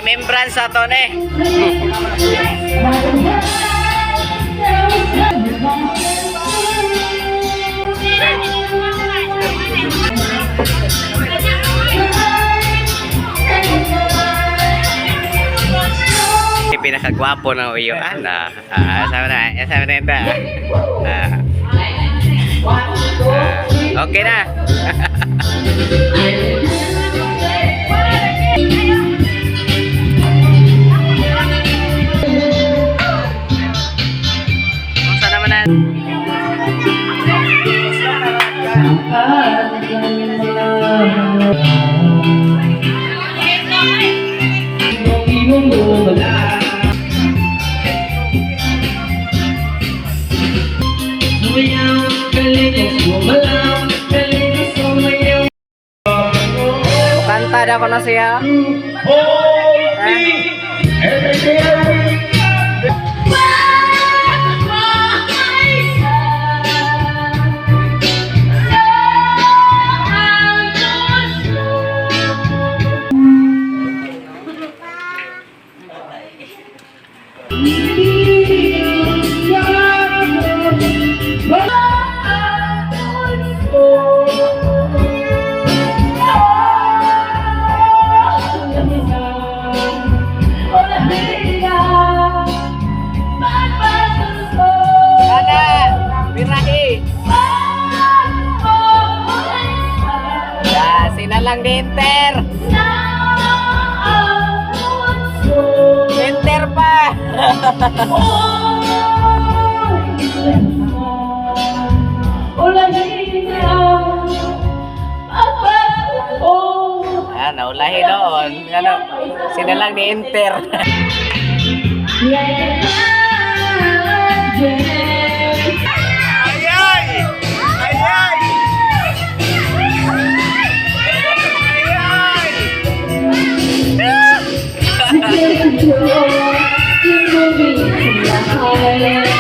Remembrance ato ni. Yung pinakagwapo ng uyo, ana. Ah, sabi na, sabi na ito. Ah. Ah, okay na. Kung naman na? Kanta na ko na siya. Ana, birahi. Ya, sila lang ni Inter. Inter pa. Ah, naulahi noon. Ano, sila lang ni Inter. Ayay! Ayay! Ayay!